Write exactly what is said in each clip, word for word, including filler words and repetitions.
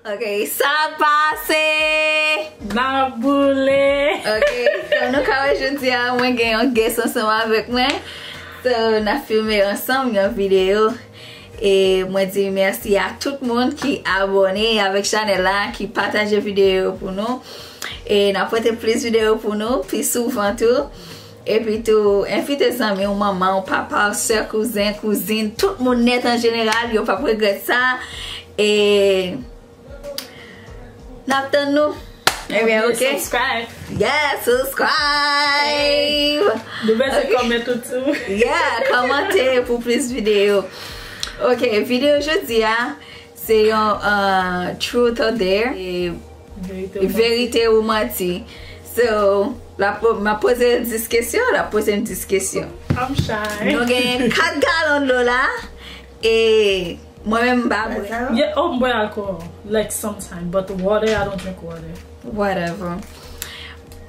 Ok, sa pase! N ap boule! Ok, kòm nou ka wè jodi a, mwen gen yon guest ansanm avèk mwen. So, n ap filme ansanm yon videyo. E mwen di mèsi a tout moun ki abòne avèk chanèl la, ki pataje videyo yo pou nou. E n ap pote plis videyo pou nou, pi souvan tou. Epi tou, envite zanmi w, manman w, papa w, sè, kouzen, kouzin, tout moun nèt an jeneral, yo p ap regrèt sa. E n ap tann nou. Ebyen, ok. Subscribe. Yeah, subscribe! Nou bezwen kòmante tou. Yeah, kòmante pou plis videyo. Ok, videyo jodi a, se yon uh, truth or dare. E Verite. Verite ou manti. So, la, m ap poze l dis kesyon, l ap poze m dis kesyon. I'm shy. Nou genyen kat galon dlo la, e mwen menm m pa bwè. Yeah, oh, m bwè alcohol. Like sometime, but water, I don't drink water. Whatever.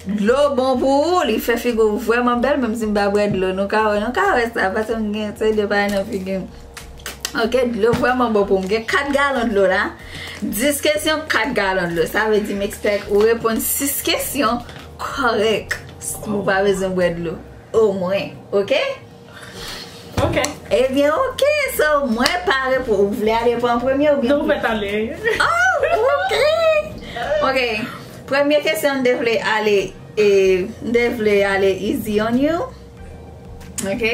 Dlo bon pou ou, li fè figi w vrèman bèl, menm si m pa bwè dlo. Nou ka wè, nou ka wè sa, paske m gen seri de bagay nan figi m. Ok, dlo vrèman bon pou m. Gen kat galon dlo la. Dis kesyon, kat galon dlo. Sa vle di m expect ou reponn sis kesyon kòrèk. Ou pa bezwen bwè dlo. Omwen, ok? Ok. Ebyen, ok. So, mwen pare pou ou vle ale pran premye oubyen. Nou mèt ale. Oh, ok. Ok. Premye kesyon, m te vle ale, e, m te vle ale easy on you. Ok?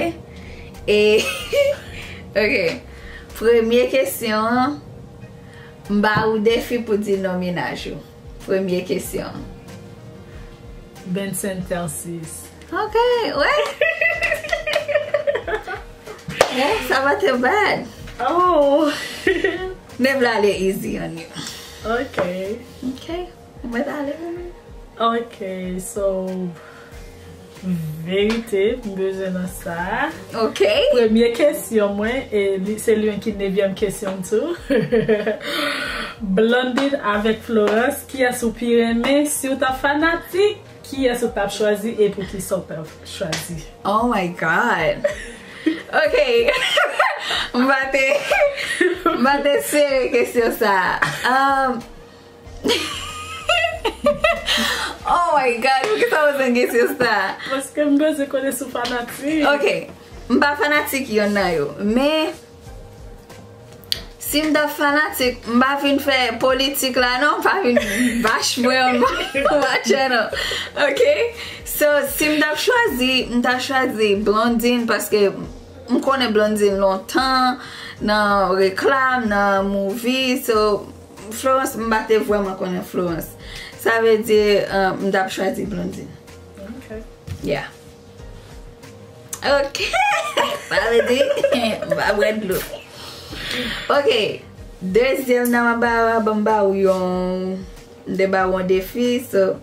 E, ok. Premye kesyon an, m ba ou defi pou di non mennaj ou. Premye kesyon an. Benson Telsis. Ok, wè. Yeah, sa pa te bad. Oh. M te vle ale easy on you. Ok. Ok, mwen ale pou mwen. Ok, so, verite, m bezwen nan sa. Ok. Premye kesyon mwen, e li, se li menm ki nevyèm kesyon m tou. Blondine avèk Florence, kiyès ou pi renmen? Si w t ap fanatik, kiyès ou t ap chwazi e pou ki sa w t ap chwazi? Oh my God. Ok. M pa te, m pa te espere kesyon sa. Um, oh my God, poukisa w poze m kesyon sa? Paske m bezwen konnen si w fanatik. Ok. M pa fanatik yonn nan yo, men si m t ap fanatik, m pa vin fè politik la non, m pa vin bash mwen, m pa, m pa tchè non. Ok? So, si m t ap chwazi, m t ap chwazi Blondine paske m konnen Blondine lontan nan reklam, nan movie. So, Florence, m pa te vrèman konnen Florence. Sa vle di, uh, m t ap chwazi Blondine. Ok. Yeah. Ok. Sa vle di, m pa bwè dlo. Ok. Dezyèm nan m ap ba, ban m ba ou yon, m te ba ou yon defi, so.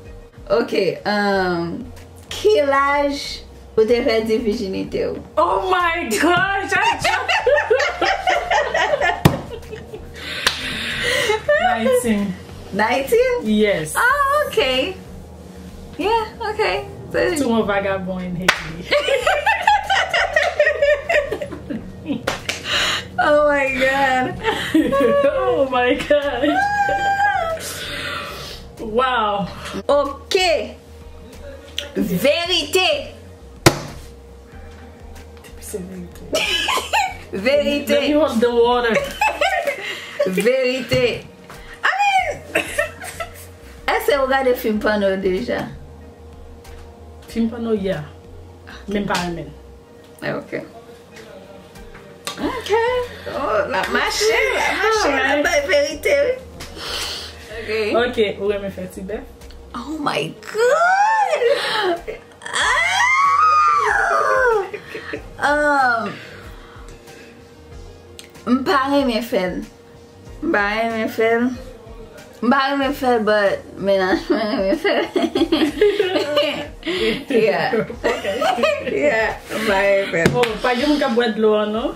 Ok, um, ki laj ou te pèdi vijinite w? Oh my gosh, I just nineteen. Nineteen? Yes. Oh, ok. Yeah, ok. So, To a vagabond in Haiti. oh my God. Oh my God. Wow. Ok. Verite. Se verite. Verite. Let me hold the water. Verite. I mean, èske ou gade fim pòno deja? Fim pòno, yeah. Men m pa renmen. Ok. Ok. Oh, l ap mache, l ap mache, l ap bay verite, wi. Ok. Ok, ou renmen fè ti bèf? Oh my God! Ah! Um, m pa renmen fè l. M pa renmen fè l. M pa renmen fè l, but mennaj mwen renmen fè l. Yeah. Yeah, m pa renmen fè l. Oh, pa gen moun k ap bwè dlo an, non?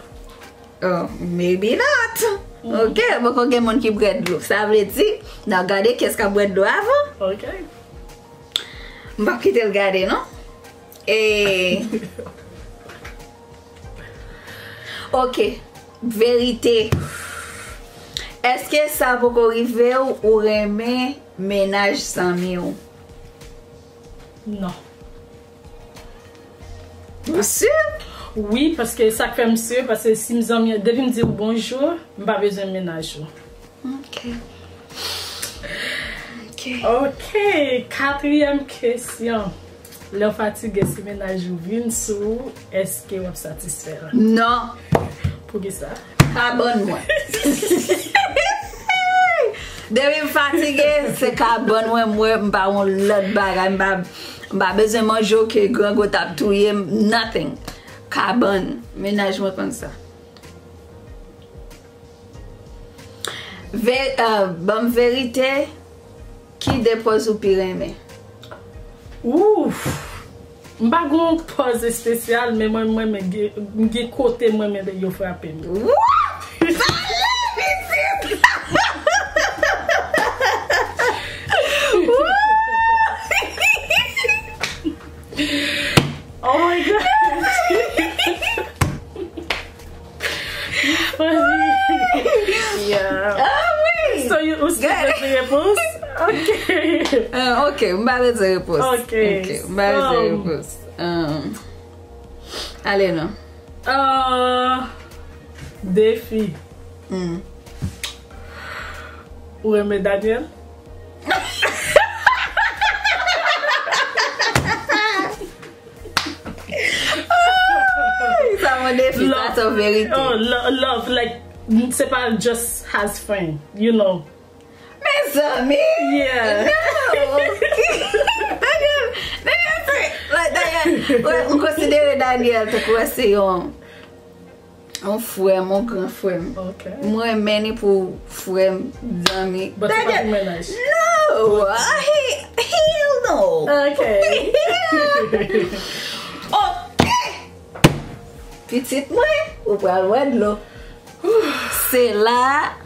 Oh, maybe not. Ok, poko gen moun ki bwè dlo. Sa vle di, n a gade kiyès k ap bwè dlo avan. Ok. M p ap kite l gade, non. E. Ok. Verite. Èske sa poko rive w, ou renmen mennaj zanmi w? Non. Ou si? Wi, paske sa k fè m si, paske si m zanmi, depi m di w bonjou, m pa bezwen mennaj ou. Ok. Ok. Ok, katriyèm kesyon. Lè w fatige, si mennaj ou vin sou ou, èske w ap satisfè l? Non. Poukisa? Kabann mwen. Depi m fatige, se kabann mwen, mwen, m pa yon lòt bagay, m pa, m pa bezwen manje, oke, grangou t ap touye m, nothing. Kabann, mennaj mwen konn sa. Ve-, euh, ban m verite, ki de pòz ou pi renmen? Ouf! M pa gen yon pòz espesyal, men mwen, mwen, mwen gen, m gen kote mwen, mwen yo frape m. Woup! Pale, pitit! Woup! Oh my God! Funny. Yeah. Ah wi! So, you, ou still get the repons? Ok. Ah, ok, m pa bezwen repons. Ok. Ok, m pa bezwen repons. Um, ale non. Uh, defi. Hmm. Ou renmen Daniel? Sa yon defi, sa se yon verite. Oh, lo-, love, like, se pa just as friend, you know. Mezanmi! Yeah. No! Daniel, Daniel, se, like, Daniel, m konsidere Daniel tankou se yon yon frè m, yon gran frè m. Ok. M renmen li pou frè m, zanmi. But se pa pou mennaj. No! He, hell no! Ok. Ok! Pitit mwen, ou pral bwè dlo. Se la,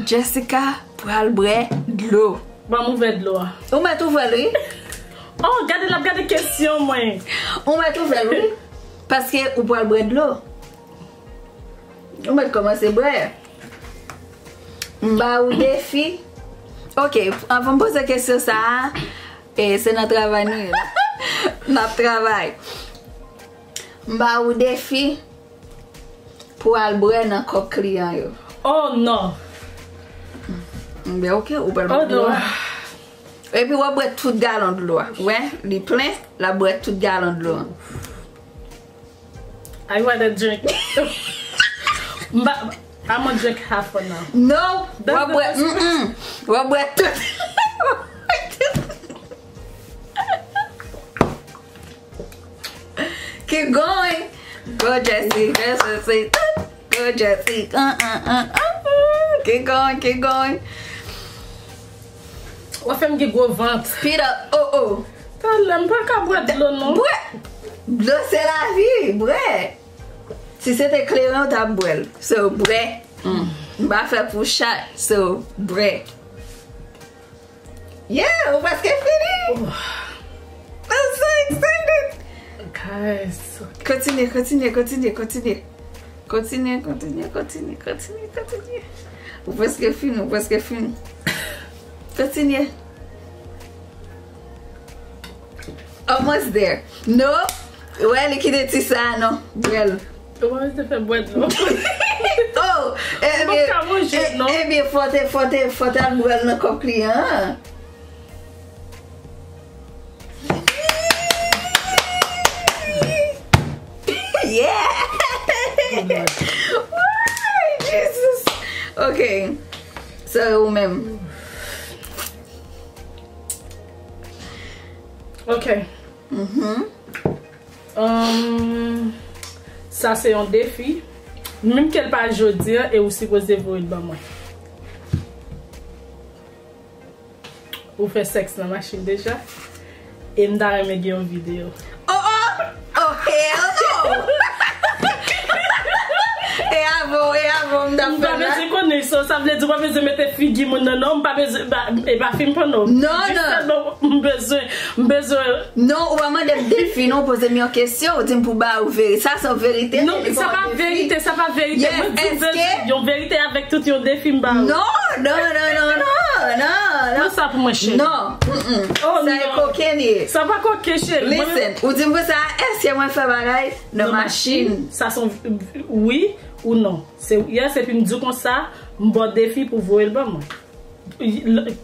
Jessica pral bwè dlo. Ban m ouvè dlo a. Ou mèt ouvè l, wi. Oh, gade l ap gade kesyon mwen. Ou mèt ouvè l, wi. Paske ou pral bwè dlo. Ou mèt kòmanse bwè. M ba ou defi. Ok, anvan m poze kesyon sa a, e, se nan travay nou ye la. N ap travay. M ba ou defi pou al bwè nan kòk kliyan yo. Oh non! Enben, ok, ou pral bwè dlo a. Epi w ap bwè tout galon dlo a. Wè, li plen, l ap bwè tout galon dlo a. I rather drink. Mba, I'm gonna drink half for now. No, w ap bwè, mm, mm. W ap bwè tout. Keep going. Go, Jesse. Jesse, say, go, Jesse. Uh, uh, uh, uh. Keep going, keep going. W ap fè m gen gwo vant. Speed up. Oh, oh. Talè, m pa ka bwè dlo, non. Bwè. Dlo se lavi. Bwè. Si se te kleren, w t ap bwè l. So, bwè. Mm. M pa fè pou chat. So, bwè. Yeah, ou prèske fini. Oh. I'm so excited. Guys, ok. Kontinye, kontinye, kontinye, kontinye. Kontinye, kontinye, kontinye, kontinye, kontinye. Ou prèske fini, ou prèske fini. Kontinye. Almost there. No. Wè, li kite ti sa a, non. Bwè l. Ou pa bezwen fè bwè dlo. Oh, eh, m pa ka manje, non. Ebyen, fò te, fò te, fò te al bwè l nan kòk li an. Yeah! Woy, Jesus! Ok. So, ou menm. Ok. Mhm. Um, sa se yon defi. Menm ke l pa jodi a, e ou sipoze voye l ban mwen. Ou fè sèks nan machin deja? E m ta renmen gen yon videyo. Oh, oh! Oh, hell no! E avè w, e avè w, m t ap fè l la. M pa bezwen konnen sa, sa vle di w pa bezwen mete figi moun nan, non, m pa bezwen, ba, e pa fim pòno. Non, non. M bezwen, m bezwen. Non, ou pa mande m defi, non, ou poze m yon kesyon, ou di m pou ba ou verite. Sa se yon verite. Non, sa pa verite, sa pa verite. Mwen di m bezwen yon verite avèk tout yon defi m ba ou. Non, Non, non, non, non, non, non. Pran sa pou mwen, cheri. Non, mm, mm. Oh, sa e non. Kokenn ye. Sa pa kokenn, cheri. Mwen menm. Listen, ou di m pou sa, èske mwen fè bagay nan machin? Sa se yon wi ou non. Se yes, epi m di w konsa, m ba w defi pou voye l ban mwen. L-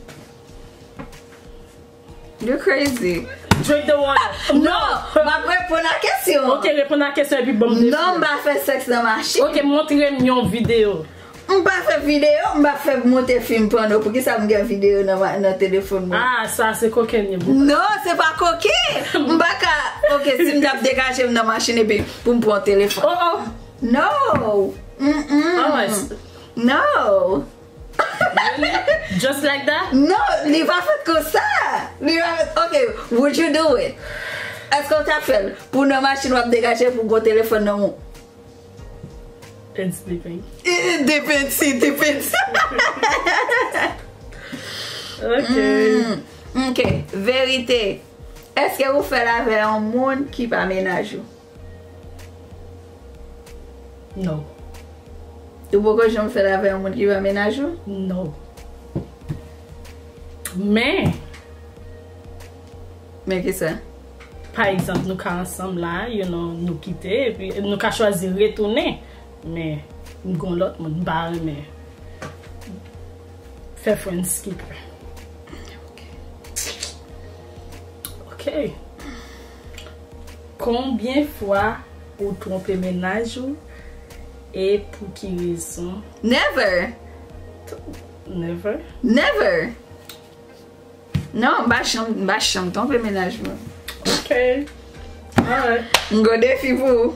You crazy. Drink the water. No, m ap reponn a kesyon an. Ok, reponn a kesyon epi ban m defi. Non, m pa fè sèks nan machin. Ok, montre m yon videyo. M pa fè videyo, m pa fè monte fim pòno. Poukisa m gen videyo nan, ma- nan telefòn mwen? Ah, sa se kokenn ye, boo. Non, se pa kokenn. M pa ka, ok, si m t ap degaje m nan machin epi pou m pran telefòn. Oh, oh. No. Mm-mm. Alright. No. Really? Just like that? Non, li pa fèt konsa. Li pa fèt. Ok, would you do it? Èske w t ap fè l? Pou nan machin w ap degaje pou gwo telefòn nan men w? It's depends. It depends, it depends. Ok. Mm, ok, verite. Èske ou fè l avè yon moun ki pa mennaj ou? No. Ou poko janm fè l avè yon moun ki pa mennaj ou? No. Men, men kisa? Pa egzanp, nou ka ansanm la, you know, nou kite, epi nou ka chwazi retounen. Men, m gon lòt moun, m pa renmen fè friends keeper. Ok. Ok. Konbyen fwa ou twonpe mennaj ou e pou ki rezon? Never. Never? Never. Non, m pa janm, m pa janm twonpe mennaj mwen. Ok. Alright. M gon defi pou ou.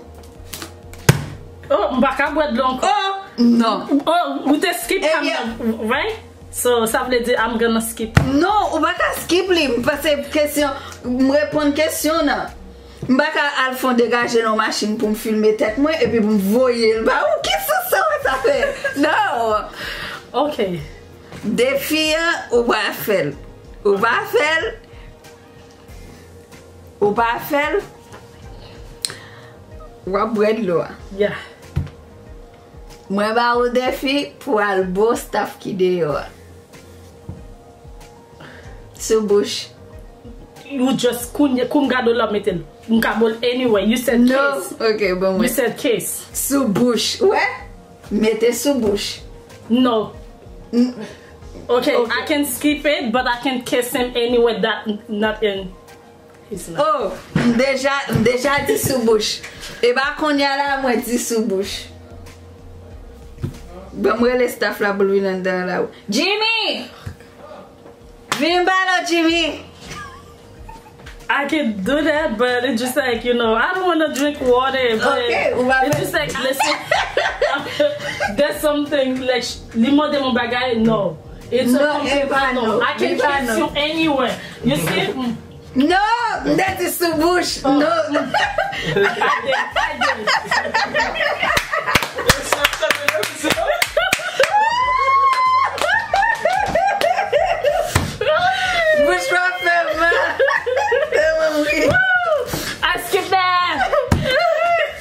Oh, m pa ka bwè dlo ankò. Oh, non. Oh, ou te skip sa, right? So, sa vle di I'm gonna skip. Non, ou pa ka skip li. M pase kesyon, m reponn kesyon nan. M pa ka al fè yon degaje nan machin pou m filme tèt mwen epi pou m voye l ba ou. Ki sans sa wè sa fè? Non. Ok. Defi an, ou pa fè l. Ou pa fè l. Ou pa fè l. W ap bwè dlo a. Yeah. Mwen ba ou defi pou al bo staff ki deyò a. Sou bouch. You just kounye, kou m gade w la mete l. M ka bo l anyway. You said kiss. No. Ok, bon, you said kiss. Sou bouch. Ou wè? Mete sou bouch. No. Ok, I can skip it, but I can kiss him anyway. That not in. It's not. Oh, m deja, m deja di sou bouch. E pa kounye a la, mwen di sou bouch. Ban m rele staff la pou l vin anndan la. Jimmy! Vin ba la, Jimmy! I can do that, but it's just like, you know, I don't want to drink water, but okay, it's just like, listen, there's something, like, li mande m yon bagay, no. It's a compliment, no. I can kiss you anywhere. You see? Mm. No, that is too bush. No. I did, I did. Bouch pa fè mal. Tèlman ri. I skip that.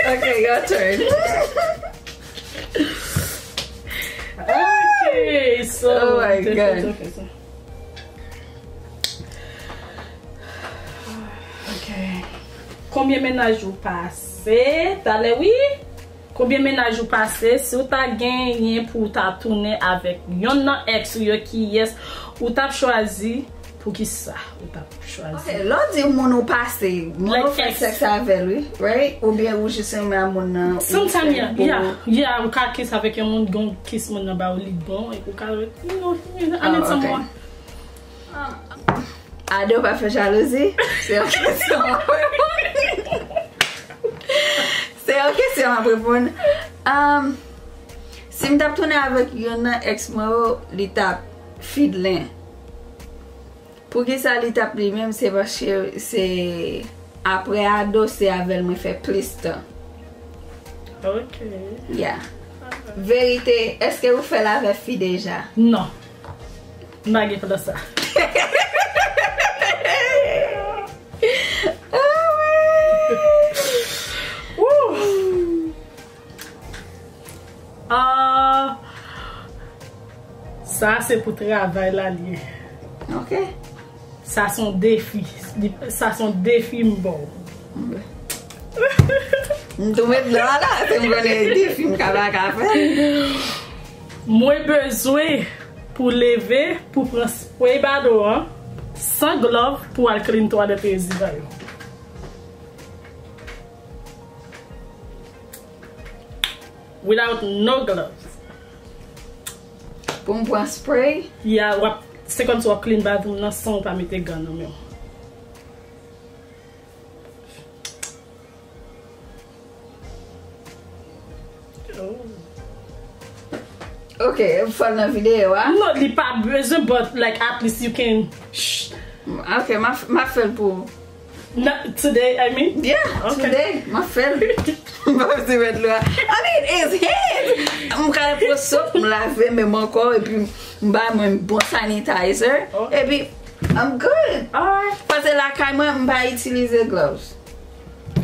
Okay, your turn. Okay, so, oh my God. Ok. Konbyen mennaj ou pase? Talè wi. Konbyen mennaj ou pase? Si w ta genyen pou w ta tounen avèk yonn nan ex ou yo, kiyès ou t ap chwazi? Poukisa ou t ap chwazi? Ok, lè w di moun ou pase, moun ou fè sèks avè l, wi, right? Oubyen ou jis renmen a moun nan, ou fè pou... Sometimes, yeah, yeah, ou ka kiss avèk yon moun, gon kiss moun nan ba ou li bon, epi ou ka, you know, you know, I need someone. Ado pa fè jalouzi. Se yon kesyon. Se yon kesyon m ap reponn. Um, si m t ap tounen avèk youn nan ex mwen yo, li t ap fidlen. Poukisa li t ap li menm? Se paske se apre Ado, se avè l mwen fè plis tan. Ok. Yeah. Verite, èske ou fè l avè fi deja? Non. M pa gen plan sa. Ah, wi. Woo. Ah, Sa se pou travay la l ye. Ok. Sa se yon defi. Li- Sa se yon defi m ba w. M tou met dlo a la, se m konnen defi m ka pa ka fè. Mwen bezwen pou leve, pou pran spray bado an, san glove pou al clean twalet rezidan yo. Without no gloves. Pou m pran spray? Ya, w ap, se kòmsi w ap clean bathroom nan san w pa mete gan nan men w. Ok, fò l nan videyo a? No, li pa bezwen, but like at least you can. Shh. Ok, m a f- m a fè l pou ou. Not today, I mean. Yeah, Ok. Today, m a fè l. M pa bezwen met dlo a. I mean, it's his. M ka pran sòp, m lave men m ankò, epi m bay mwen bon sanitizer. Ok. Epi, I'm good. Alright. Paske lakay mwen, m pa itilize gloves.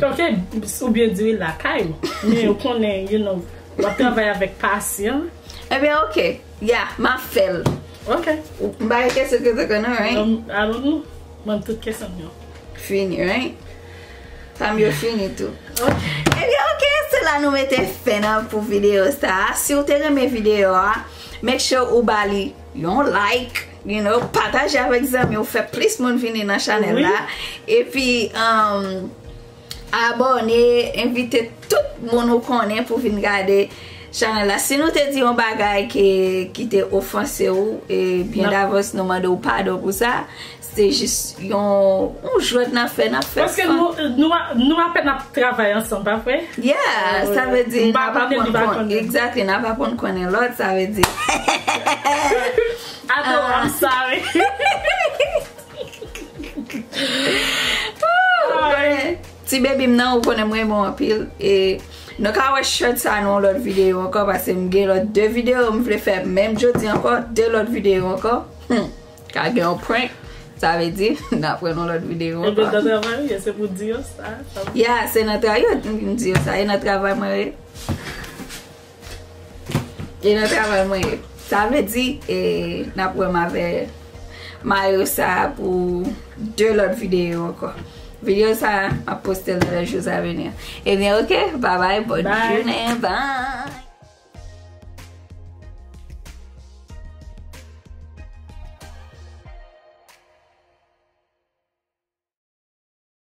Ok, ou byen di wi lakay ou. Men ou konnen, you know, w ap travay avèk pasyan. Ebyen, ok. Yeah, m a fè l. Ok. M pa gen kesyon ke te konnen, right? Um, I don't know. Mwen tout kesyon m yo. Fini, right? Sa m yo fini tou. Ok. Ebyen, ok, se la nou mete fen an pou videyo sa a. Si w te renmen videyo a, make sure ou ba li yon like, you know, pataje avèk zanmi w, fè plis moun vini nan chanèl la. Epi, um, abòne, envite tout moun ou konnen pou vin gade chanèl la. Si nou te di yon bagay ki, ki te ofanse w, e byen davans nou mande w padon pou sa. Se jis yon, yon jwèt n ap fè, n ap fè Paske nou, nou, nou apèn ap travay ansanm, pa vre? Yeah, sa vle di M pa konnen, li pa konnen. Exactly, n ap aprann konnen lòt, sa vle di. I know, I'm sorry. Ti baby m nan, ou konnen m renmen w anpil. E nou ka wè shirt sa nan yon lòt videyo ankò, paske m gen lòt de videyo m vle fè, menm jodi ankò, de lòt videyo ankò. Hmm. Ka gen yon prank. Sa vle di, n ap wè nan lòt videyo Ebyen, ankò. Nan travay ou ye, se pou di yo sa. Sa- Yeah, se nan travay, yo, m di yo sa, e nan travay mwen ye. E nan travay mwen ye. Sa vle di, e, n ap wè m avè mayo sa pou de lòt videyo ankò. Videyo sa, m ap poste l nan les jours à venir. Ebyen, ok, bye bye, bonne Bye. Journée, bye.